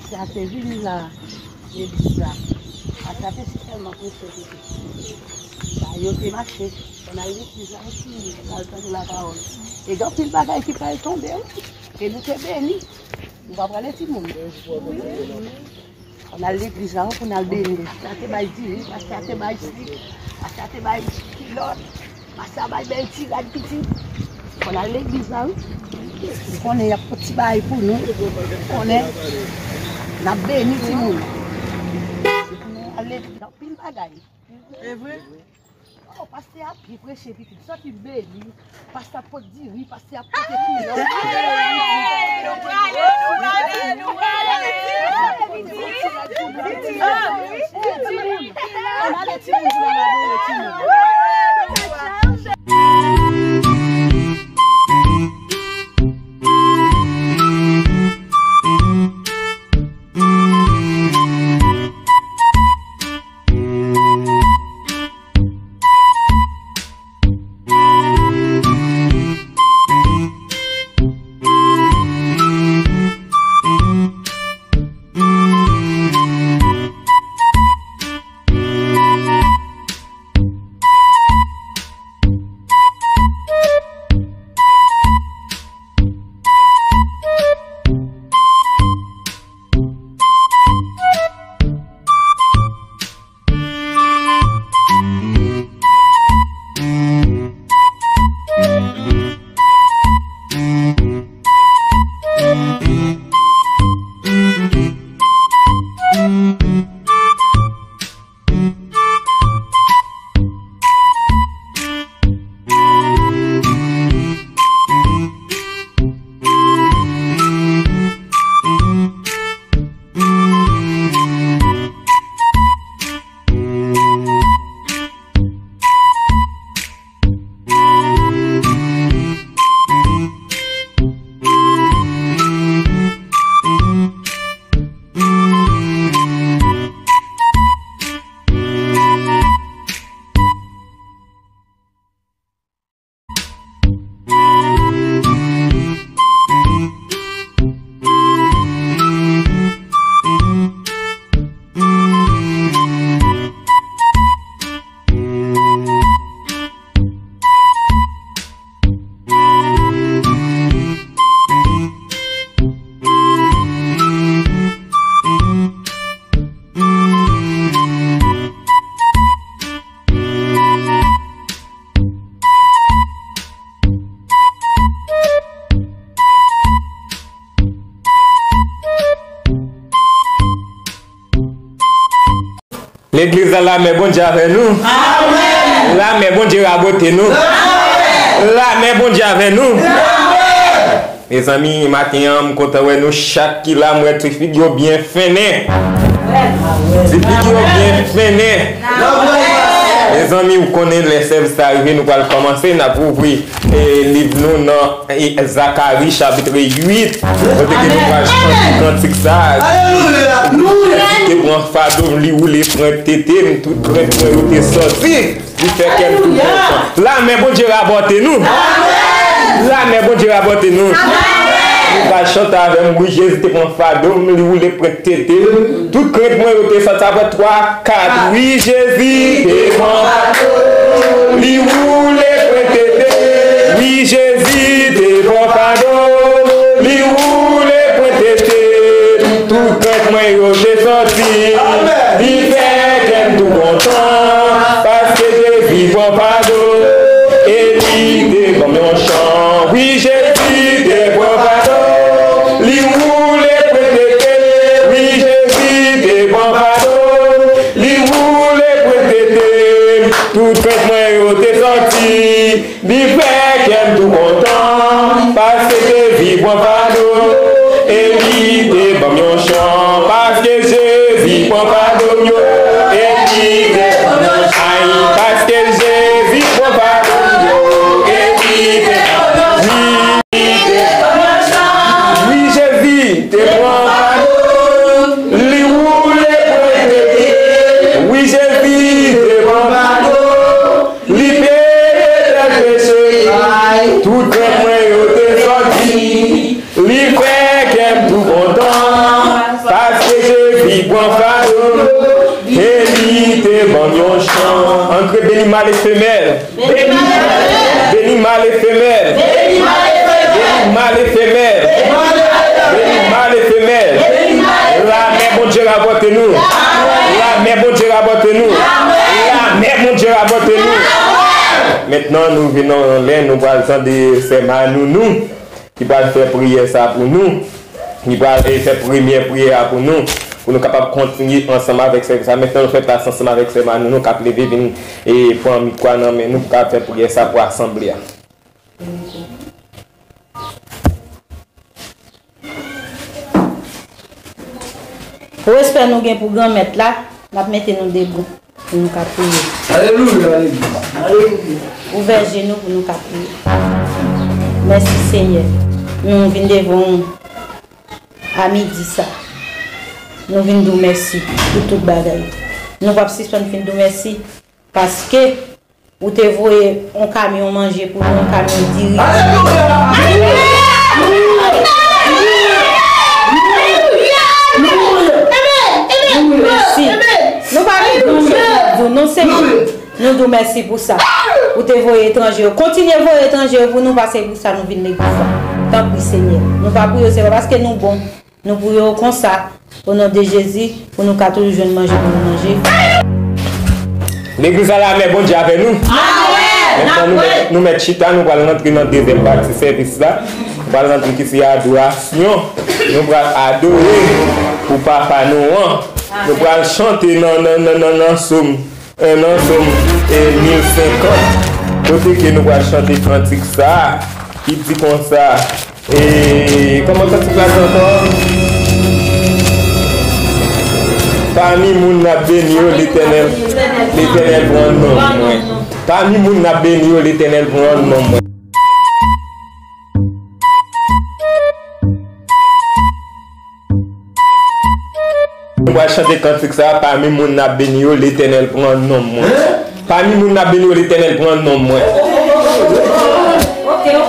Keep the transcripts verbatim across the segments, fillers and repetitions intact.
Sa te vin la, legliz la. Pastè te si tèlman prese kite. Sa yo te mache, fò n al legliz la osi, fò n al tande lapawòl. E gen anpil bagay ki pral tonbe, wi. E nou te beni. Nou pa prale timoun. Fò n al legliz la, wi, pou n al beni. Pastè a te bay diri, pastè a te bay sik, pastè a te bay kilòt. Pastè a bay bèl ti rad piti. Fò n al legliz la, wi. Ou konnen y ap fè ti bagay pou nou. Ou konnen n ap beni timoun. Al legliz, anpil bagay. E vre? Oh, pastè a byen preche, pitit. Sòti beni. Pastè a pot diri, pastè a pote kilòt. Ann ale, timoun, pou n al adore, timoun. Legliz la, lanmen Bondye avè nou. Lanmen Bondye rabote nou. Lanmen Bondye avè nou. Mezanmi, maten an, m kontan wè nou chak ki la, m wè ti figi yo byen fennen. Ti figi yo byen fennen. Mezanmi, ou konnen lè sèvis la rive, nou pral kòmanse, n ap ouvri, e, liv nou nan, e, Zakari chapit uit, kote ke nou pral chante kantik sa a. Jezi te pran fado m, li woule pran tete m, tout krent mwen yo te sòti. Li fè kè m tou kontan. Lanmen Bondye rabote nou. Lanmen Bondye rabote nou. Nou pral chante avè m. Wi, Jezi te pran fado m, li woule pran tete m. Tout krent mwen yo te sòti. Sa fè twa, kat. Wi, Jezi te pran fado m, li woule pran tete m. Wi, Jezi te pran fado m, li woule pran tete m. Tout krent mwen yo te sòti. Li fè kè m tou kontan, paske Jezi pran fado, e li te ban m yon chan. Wi, Jezi te pran fado, li woule pran tete. Wi, Jezi te pran fado, li woule pran tete. Tout krent mwen yo te sòti. Li fè kè m tou kontan, paske Jezi pran fado, e li te ban m yon chan. Paske Jezi pran fado m yo, e li te ban m yon chan. Ay, paske Jezi pran fado m yo, e li te ban m yon chan. Wi, Jezi te pran fado m, li woule pran tete. Wi, Jezi te pran fado m. Li peye dèt peche, tout krent mwen yo te sòti. Li fè kè m tou kontan, paske Pran kado, e li te ban m yon chan. Antre, beni mal e femèl. Beni mal e femèl. Beni mal e femèl. Beni mal e femèl. Beni mal e femèl. Lamè Bondye rapòte nou. Lamè Bondye rapòte nou. Lamè Bondye rapòte nou. Mentnan, nou vin nan lè nou pral tande sè Manounou ki pral fè priyè sa pou nou. Li pral, e, fè premyè priyè a pou nou, pou nou kapab kontinye ansanm avèk sèvis la. Mentnan, nou fè plas ansanm avèk sè Manounou k ap leve vin, e, pran mikwo a nan men nou pou kapab fè priyè sa pou asanble a. Pou respè nou gen pou Granmèt la, n ap mete nou debou pou nou ka priye. Alelouya, alelouya. Alelouya. Ouvè je nou pou nou ka priye. Mèsi, Senyè. Nou vin devan w a midi sa. Nou vin di w mèsi pou tout bagay. Nou p ap sispann fin di w mèsi paske ou te voye yon kamyon manje pou nou, yon kamyon diri. Alelouya! Mèsi. Nou pa gen granmoun pou nou di w non, Senyè. Nou di w mèsi pou sa. Ou te voye etranje yo. Kontinye voye etranje yo pou nou, paske pou sa nou vin legliz la. Tanpri, Senyè. Nou pa pou yo, se pa paske nou bon. Nou pou yo konsa. O non de Jezi, pou nou ka toujou jwenn manje pou nou manje. Legliz la, lamè Bondye avè nou. Mentnan, nou mèt, nou mèt chita, nou pral rantre nan dezyèm pati sèvis la. Nou pral rantre ki se adorasyon. Nou pral adore pou Papa nou an. Nou pral chante nan, nan, nan, nan, nan sòm, e, nan sòm, e, mil senkant. Kote ke nou pral chante kantik sa a, ki di konsa, e, kòman kantik la di ankò? Pami moun n ap beni yo, Letènèl, Letènèl pran non mwen. Pami moun n ap beni yo, Letènèl pran non mwen. Nou pral chante kantik sa a, pami moun n ap beni yo, Letènèl pran non mwen. Pami moun n ap beni yo, Letènèl pran non mwen.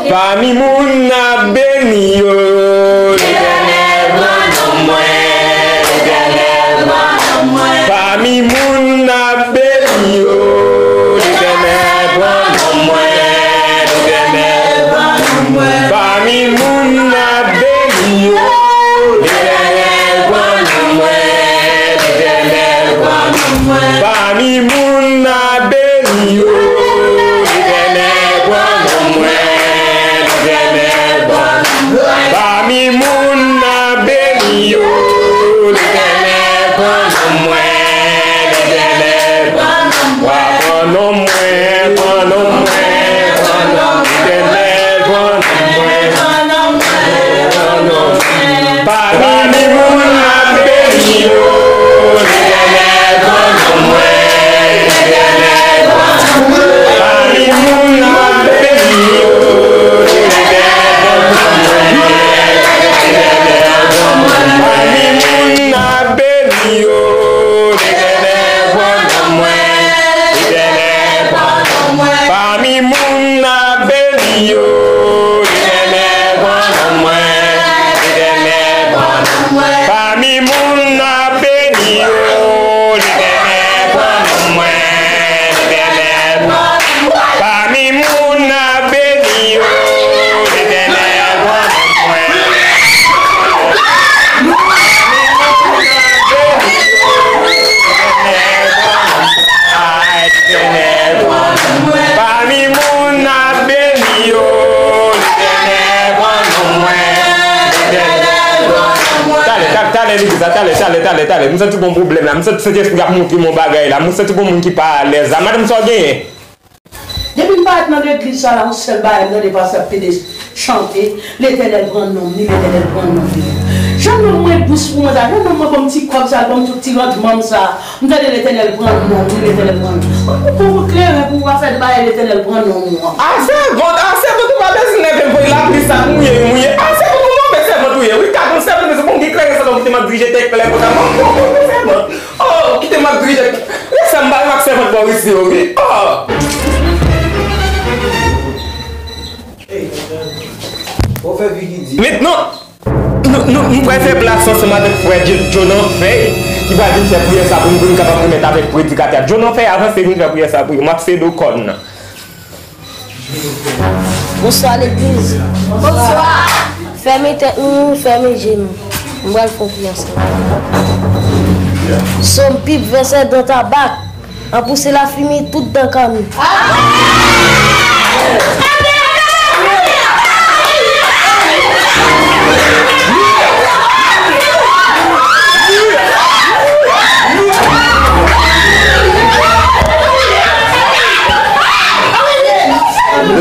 Pami moun n ap beni yo, Letènèl pran non mwen. Letènèl pran non mwen. Pami moun n ap beni yo, Letènèl pran non mwen. Letènèl pran non mwen. Pami moun n ap beni yo, Letènèl pran non mwen. Letènèl pran non mwen. Pami moun n ap beni yo, Letènèl pran non mwen. Letènèl pran non mwen. Pami moun n ap beni yo, Letènèl pran non mwen. Letènèl pran non mwen. Pran non mwen, pran non mwen, pran non mwen. Letènèl pran non mwen. Pami moun n ap beni yo, Letènèl pran non mwen. Letènèl pran non mwen. Pami moun n ap beni yo, Letènèl pran non mwen. Letènèl pran non mwen. Pami moun n ap beni yo, Letènèl pran non mwen. Letènèl pran non mwen. Pami moun n ap beni yo, Letènèl pran non mwen. Letènèl pran non mwen. Pami moun n ap beni yo, Letènèl pran non mwen. Letènèl pran non mwen. Pami moun n ap beni yo, Letènèl pran non mwen. Pami moun n ap beni yo, Letènèl pran non mwen. Letènèl pran non mwen. Talè, ta-, talè, legliz la, talè, talè, talè, talè. M santi gon pwoblèm la. M santi Sentespri ap montre m yon bagay la. M santi gon moun ki pa alèz la. Madanm, sa w genyen? Depi m parèt nan legliz sa la, yon sèl bagay m tande pastè ap pede chante, Letènèl pran non m li, Letènèl pran non m li. Jan nonm mwen dous pou mwen sa, jan nonm mwen ban m ti kòb sa, ban m tout ti randman m sa, m tande Letènèl pran non m li, Letènèl pran non m. Mwen pou, pou kleren pou w afè de bagay Letènèl pran non m ou an. A sèvant, a sèvant, ou pa bezwen nève m, voye lapli sa mouye, mouye. A sèvant, ou monve sèvant ou ye, wi, ka gon sèvant, se bon, gen kleren sa, donk, te m ap dirije tèt klè konsa, mwen, mwen, mwen, sèvant. Oh, kite m ap dirije. Lè sa m pa renmen ak sèvant bò isi yo, wi. Oh! Mentnan, nou, nou, nou pral fè plas ansanm avèk frè Djo-, Djo nan fèy. ki pral vin fè priyè sa pou nou, pou nou kapab remèt avèk predikatè a. John, fè avanse vin fè priyè sa pou yo. M ap sede w kòn nan. Bonswa legliz. Bonswa. Fèmen tèt nou, fèmen je nou. Nou pral fè yon priyè ansanm. Sòm pip vèsè dan tabak. An pouse lafimi tout dan kami.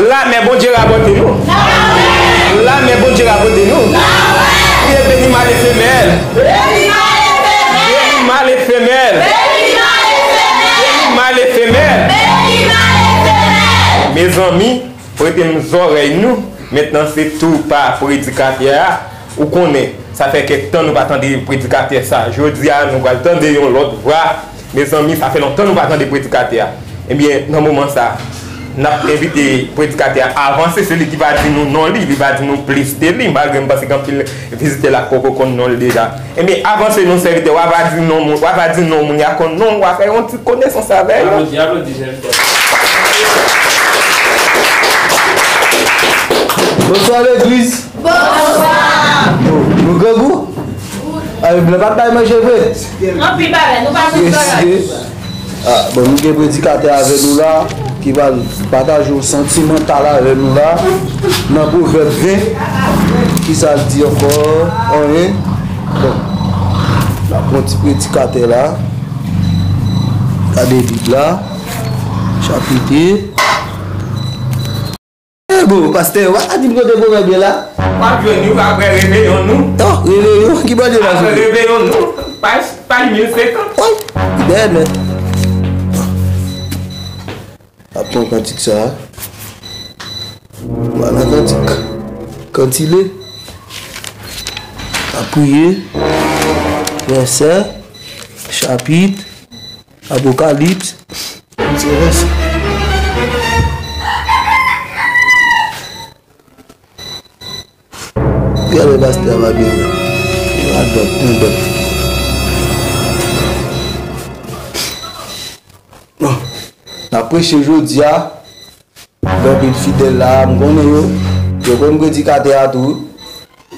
Lamè Bondye rabote nou. Lamè Bondye rabote nou. Kriye beni mal e femèl. Beni mal e femèl. Beni mal e femèl. Beni mal e femèl. Mezanmi, prete m zòrèy nou. Mentnan se tou pa predikatè a. Ou konnen, sa fè kèk tan nou pa tande predikatè sa. Jodi a, nou pral tande yon lòt vwa. Mezanmi, sa fè lontan nou pa tande predikatè a. Ebyen, nan moman sa, n ap envite predikatè a avanse. Se li ki va di nou non li, li va di nou plis de li, malgre m panse gen anpil vizitè la k poko konn non l deja. Ebyen, avanse non sèvitè, w a va di non moun, w a va di non moun, y a konn non, w a fè yon ti konesans avè yo. Aplodi, aplodi, sèvitè. Bonswa legliz. Bonswa. Nou grangou? Ay, blan pa t bay manje vre. Anpil bagay, nou pa konn bagay. Ah, bon, nou gen predikatè avè nou la, ki va pataje yon santimantal avè nou la, nan Pwovèb ven, ki sa l di ankò, anyen. Bon, n ap pran ti predikatè la, gade Bib la, chapit. Eh, bon, pastè, w pa ka di m kote pwovèb yo la? W ap jwenn yo apre reveyon nou. Oh, reveyon, ki bò de la? Apre reveyon nou, paj, paj mil senkant. Woy, bèl, men. Ap pran kantik sa a. Vwala kantik. Kantile. Ap priye. Vèsè. Chapit. Apokalips. Se vèsè. Gade pastè a pa byen wè. Radòt, yon dòt. Bon. N ap preche jodi a. Gen anpil fidèl la, m konnen yo. Yo konn predikatè a tou.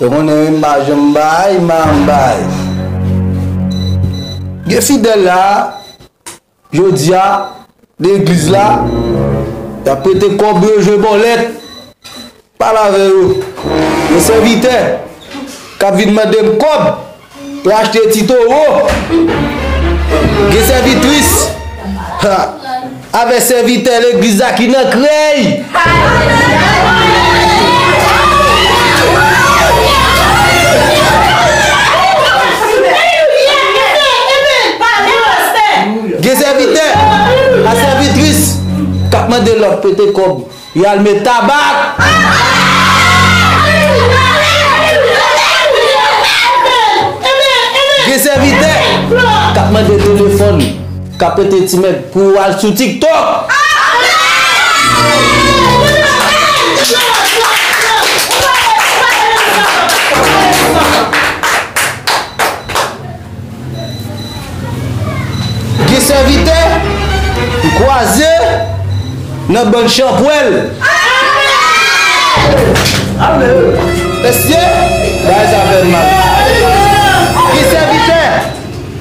Yo konnen m pa janm bay, m pa janm bay. Gen fidèl la, jodi a, legliz la, y ap prete kòb yo jwe bòlèt. Pale avè yo. Gen sèvitè k ap vin mande m kòb pou achte ti towo. Gen sèvitris, ha, avè sèvitè legliz la ki nan krèy. Gen sèvitè a sèvitris k ap mande lòt prete kòb. Y al met tabak. Gen sèvitè k ap mande telefòn, k ap pete ti mèt pou al sou TikTok. Gen sèvitè m kwaze nan bann chanpwèl. Mesye, bagay sa fè m mal. Gen sèvitè,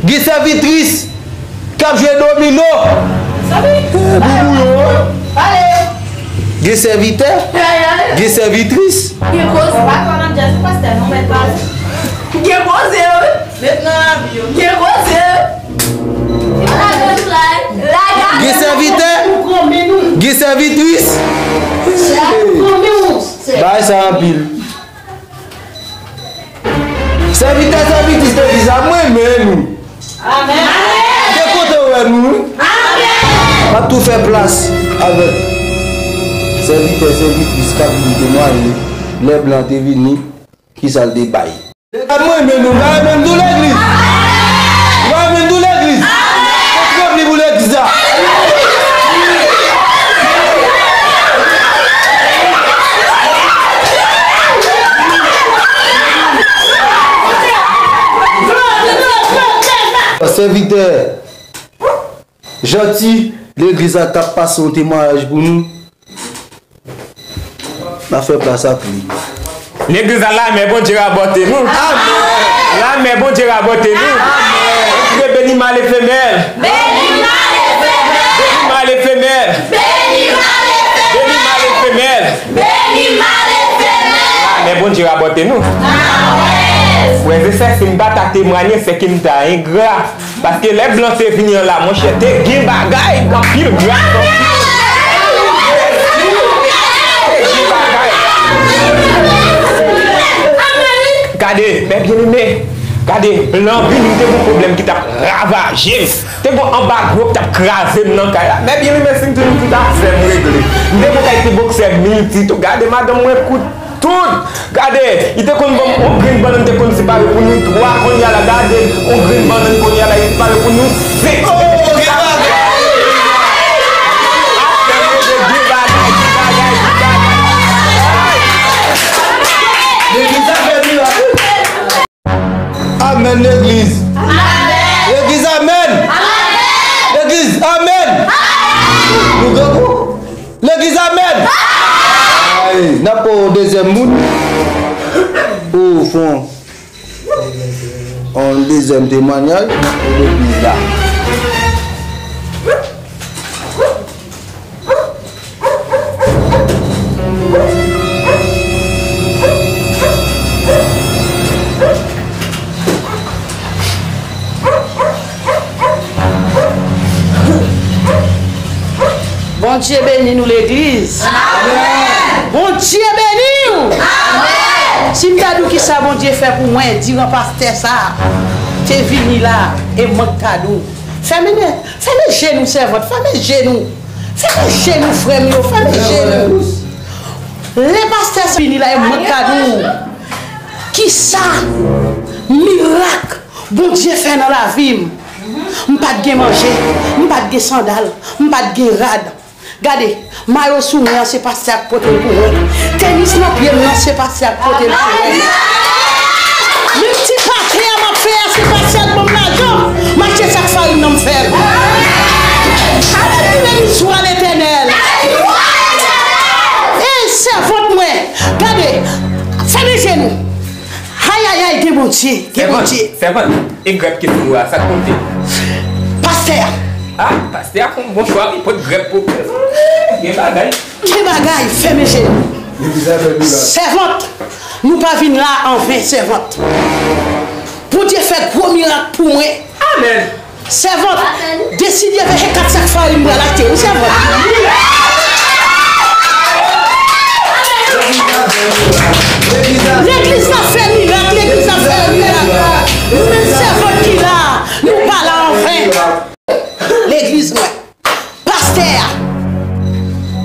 gen sèvitris k ap jwe domino. Eh, boubou yo. Gen sèvitè, gen sèvitris. Gen koze. Pa twò nan djaz, pastè, non, mèt pale. Gen koze, wi. Gen koze. Gen sèvitè, gen sèvitris. Bagay sa anpil. Sèvitè, sèvitris legliz la, mwen renmen nou. Amèn. Gen kote w wè nou, wi. Amèn. M ap tou fè plas avèk sèvitè, sèvitris k ap vin temwaye lè blan te vini, kisa l te bay. Mwen renmen nou, m pa renmen m tou legliz. M pa renmen m tou legliz. Fòk ranpli pou legliz la. Sèvitè Janti, legliz la t ap pase yon temwayaj pou nou. N a fè plas ak li. Legliz la, lanmè Bondye rabòte nou. Amèn. Lanmè Bondye rabòte nou. Amèn. Bondye beni mal e femèl. Beni mal e femèl. Beni mal e femèl. Beni mal e femèl. Beni mal e femèl. Beni mal e femèl. Lanmè Bondye rabòte nou. Amèn. Frè e sè, si m pa ta temwanye, se ke m ta engra. Paske lè blan te vini an la, monchè, te gen bagay, anpil gras, anpil. Te gen bagay. Gade, mè byeneme, gade, blan vini, m te gon pwoblèm ki t ap ravaje m. Te gon anbagwo ki t ap kraze m nan kay la. Mè byeneme, si m toujou tout afè m regle. M te gon kay ti boksè milti tou. Gade, madanm mwen kout tout. Gade, li te konn ban m yon grenn bannann, te konn separe pou nou twa, kounye a la, gade, yon grenn bannann, kounye a la, li separe pou nou senk. Oh, gen bagay! Afè mwen de gen bagay, gen bagay, gen bagay. Legliz la fè mirak. Amèn, legliz. Amèn. Legliz, amèn. Amèn. Legliz, amèn. Amèn. Nou grangou. Legliz, amèn. Ay, n ap pran yon dezyèm moun pou fè yon dezyèm temwayaj pou legliz la. Bondye beni nou, legliz. Amèn. Bondye beni w. Amèn. Si m ta di w kisa Bondye fè pou mwen diran pastè sa a te vini la e mwen k ta di w. Fèmen, fèmen je nou, sèvant, fèmen je nou. Fèmen je nou, frè m yo, fèmen je nou. Lè pastè sa vini la e mwen k ta di w kisa mirak Bondye fè nan lavi m. M pa t gen manje, m pa t gen sandal, m pa t gen rad. Gade, mayo sou mwen an, se pastè a k pote l pou mwen. Tenis nan pye m nan, se pastè a k pote l pou mwen. Menm ti pate a m ap fè a, se pastè a k ban m lajan. M achte sak farin nan, m fè l. Alelouya, beni swa Letènèl. Ey, sèvant mwen, gade, fèmen je nou. Ayayay, gen Bondye, gen Bondye. Sèvant, e grèp ki sou mwen a, sa k konte? Pastè a. Ah, pastè a fè yon bon chwa, li pot grèp pou prezan. Gen bagay. Gen bagay, fèmen je nou. Sèvant, nou pa vin la anven, sèvant. Bondye fè gwo mirak pou mwen. Amèn. Sèvant, deside veye kat sak farin m pral achte, wi, sèvant. Legliz la fè mirak, legliz la fè mirak. Nou menm sèvant ki la, nou pa la anven. Legliz mwen, pastè a,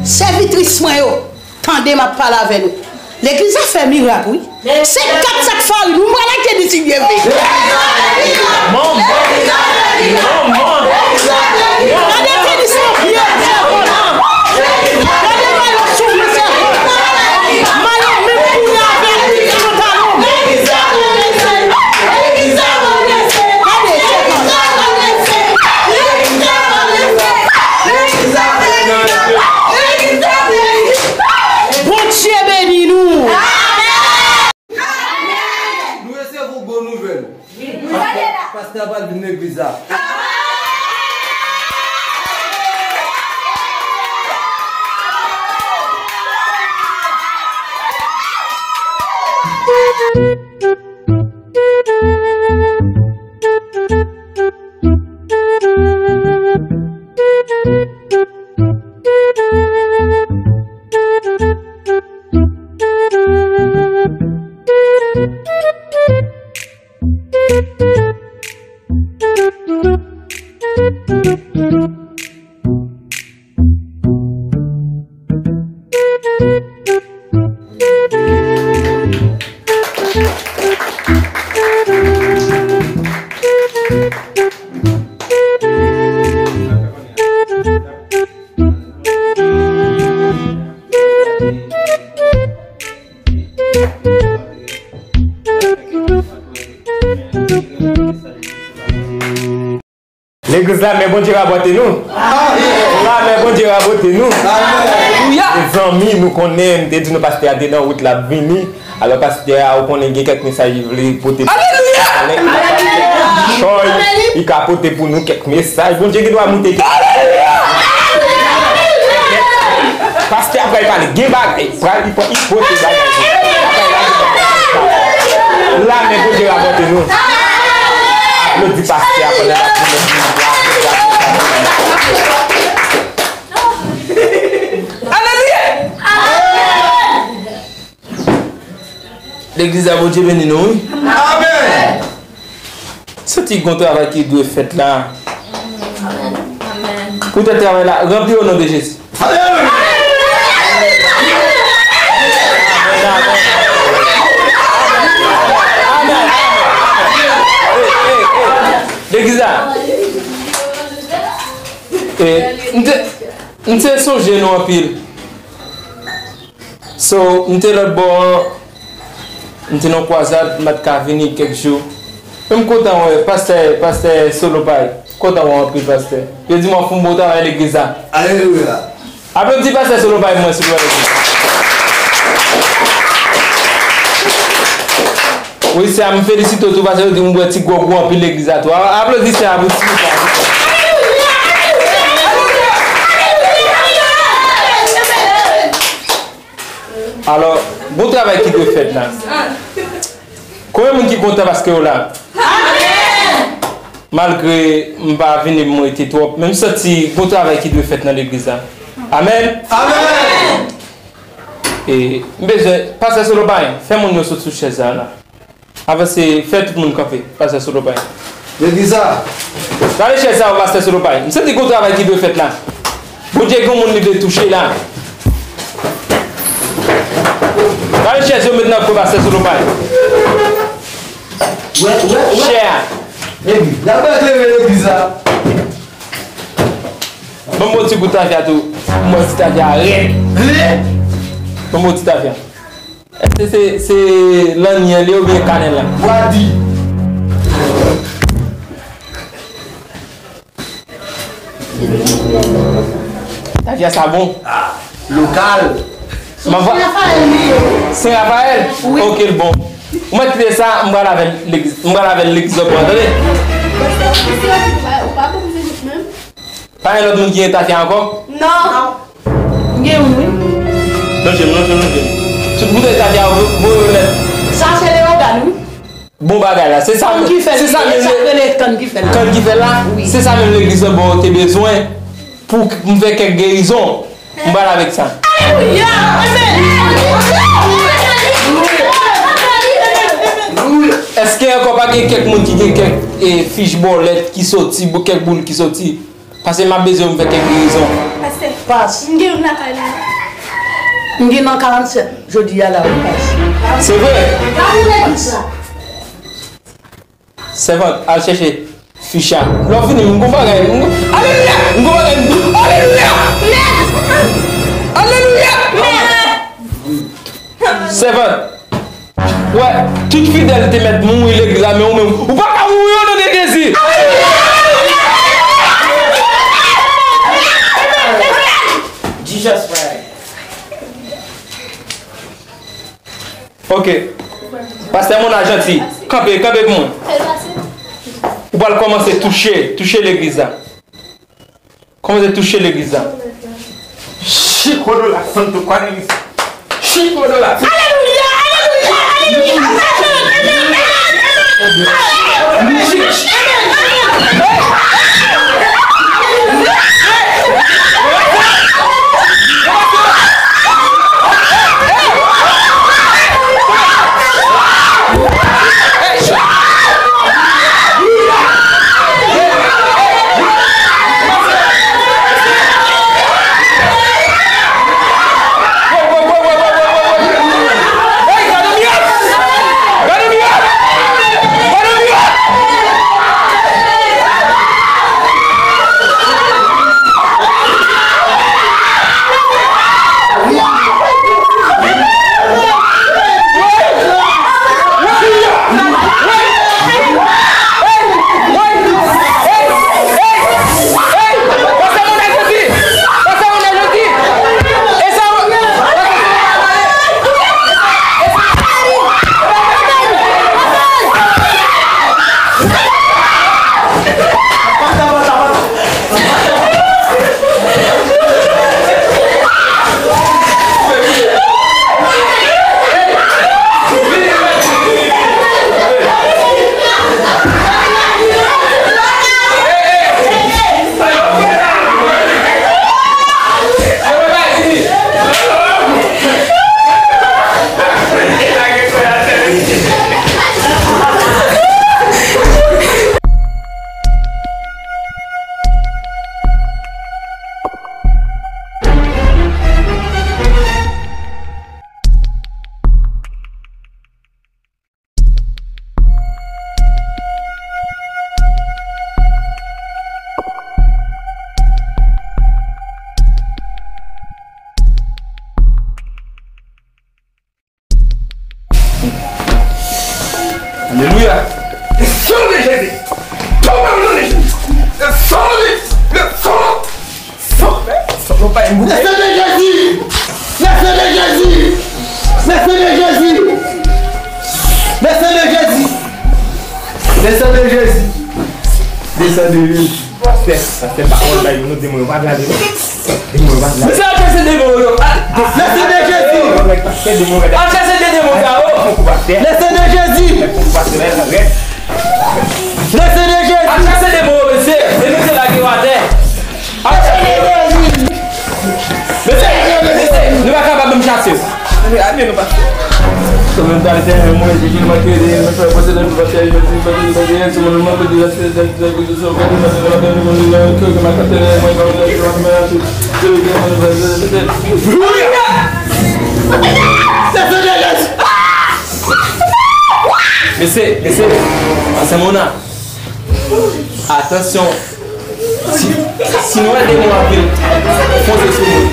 sèvitris mwen yo, tande m ap pale avè nou. Legliz la fè mirak, wi. Se kat sak farin, nou pral achte distribye vre. Manman! Manman! Gade tenis nan pye, sèvant. Gade mayo sou mwen, sèvant. Mayo menm koulè avèk pantalon. Gade, sèvant. Bondye beni nou. Nou resevwa bon nouvèl. Pastè a pral vin legliz la. Legliz la, men Bondye rabote nou. Amen. La, men Bondye rabote nou. Amen. Alelouya. Mezanmi, nou konnen, m te di nou pastè a te nan wout, l ap vini. Alò, pastè a, ou konnen gen kèk mesaj li vle pote pou nou. Alelouya. Choy, li ka pote pou nou kèk mesaj. Bondye gen dwa moute. Alelouya. Pastè a pral pale, gen bagay, pral li pran, li pote bagay. La, men Bondye rabote nou. Aplodi pastè a pandan l ap vini. Alelouya! Legliz la, Bondye beni nou, wi. Amen. Santi gon travay ki dwe fèt la. Poutèt travay la ranpli o non de Jezi. Alelouya. Amen, amen. Amen, amen, amen. Hey, hey, hey. Legliz la. Eh, m te, m te sonje nou anpil. So, m te lòt bò an, m te nan kwazad, m pa t ka vini kèk jou. Men m kontan wè pastè, pastè Solo Pay. Kontan wè w anpil, pastè. Yo di m w ap fè yon bon travay legliz la. Alelouya. Aplodi pastè Solo Pay mwen, silvouplè. Wi, sè a, m felisite w tou, paske yo di m bwè ti gwòg ou anpil legliz la tou. A-, aplodi sè a pou ti sa. Alò, bon travay ki dwe fèt la. Konbyen moun ki kontan paske yo la? Malgre m pa vini, m rete twòp, men m santi bon travay ki dwe fèt nan legliz la. Amèn. Amèn. E, m bezwen, pastè Solo Pay, fè moun yo sot sou chèz la, la. Avanse, fè tout moun kanpe, pastè Solo Pay. Legliz la. Rale chèz sa yo, pastè Solo Pay. M santi gon travay ki dwe fèt la. Bondye gen moun li vle touche la. Rale chèz yo met nan kwen pastè Solo Pay. Wè, wè, wè. Chè a. Epi, n ap eklere legliz la. Ban m yon ti gout tafya tou. Ban m yon ti tafya rèd. Ban m yon ti tafya. Èske se, se lanni an li oubyen kanèl la? Vwa di. Tafya sa bon. Ah, lokal. Mwen va Sen Rafayèl li ye. Sen Rafayèl? Wi. Ok, l bon. Mwen kite sa, m pral avè l legliz, m pral avè l legliz lòt bò, tande? Pastè, ou pa, ou pa bon mizisyen menm? Pa gen lòt moun ki gen tafya ankò? Non. M gen youn, wi. Lonje m, lonje m, lonje m. Tout boutèy tafya yo, voye yo nèt. Sa se Leyogàn, wi. Bon bagay la. Se sa menm, se sa menm. Kann ki fè l la? Wi. Se sa menm legliz lòt bò te bezwen pou m fè kèk gerizon. M pral avèk sa. Alelouya! Amèn! Èske ankò pa gen kèk moun ki gen kèk, eh, fich bòlèt ki soti, bou-, kèk boul ki soti? Paske m ap bezwen m fè kèk gerizon. Pastè. Pas. M gen youn lakay la. M gen nan karannsèt jodi a la, wi, pas. Se vre? Sèvant, al chèche fich la. Lè w fini, m gon bagay, m gon, alelouya! M gon bagay, m di, alelouya! Alelouya! Sèvant, wè, tout fidèl te mèt mouri legliz la, men ou menm, ou pa ka mouri o non de Jezi! Jesus Christ. Ok. Pastè Mona Janti, kanpe, kanpe pou mwen. Ou pral kòmanse touche, touche legliz la. Kòmanse touche legliz la. Chico de la Santo Cuadelis. Chico de la. Alelouya, alelouya, alelouya. Alelouya. Le sang de Jésus. Toma le nom de Jésus. Le sang de, le sang. Le sang de Jésus. Le sang de Jésus. Le sang de Jésus. Le sang de Jésus. Le sang de Jésus. Le sang de Jésus. Pastè, pastè, pa konn bay nou demon yo pa gade non. Demon yo pa gade. Mesye, al chèche demon yo. Al. Le sang de Jésus. Al chèche demon yo. Al chèche de demon sa yo. Le sang de Jésus. Le sang de Jésus. Al chèche demon yo, mesye. E nou te lage yo atè. Al chèche demon yo. Mesye, mesye, nou pa kapab menm chase yo. Ane nou pa. Mesye, mesye, Sanmona, atansyon. Si, si nou wè demon ap vin fonse sou moun,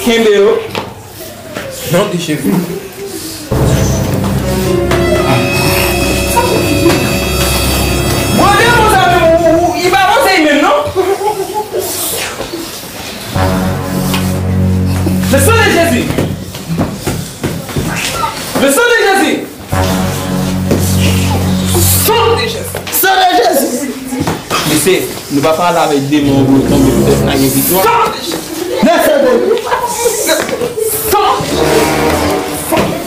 kenbe yo. Non de Jezi. Gwo demon sa menm, ou, ou, li pa panse li menm non. Le sang de Jésus. Le sang de Jésus. Sang de Jésus. Sang de Jésus. Mesye, nou pa pale avèk demon pou yo tonbe, poutèt n a gen viktwa. Sang de Jésus. Le sang de Jésus. Sang de Jésus.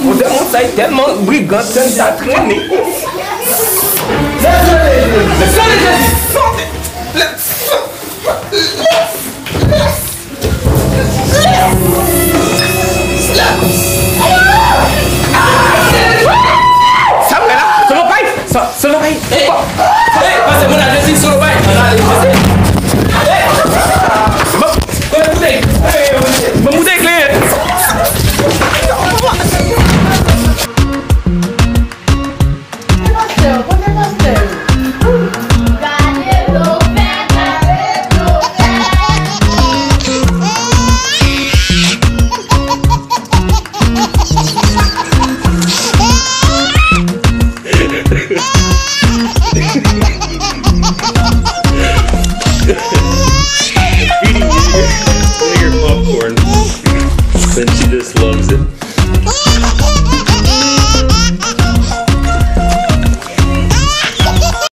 Bon, demon sa e tèlman brigan, tèlman sa trennen. Le sang de Jésus. Le sang de Jésus. Sang de, le sang. Sa w wè la? Solopay! Solopay! Ey! Ey! Pase moun a Jezi, Solopay! Ann ale, pase! Ey! Bon, kote bouteyi? Bon, bouteyi kle! Kote pastè yo? Kote pastè yo? Gade dlo fè, gade dlo fè. Clear your popcorn. Then she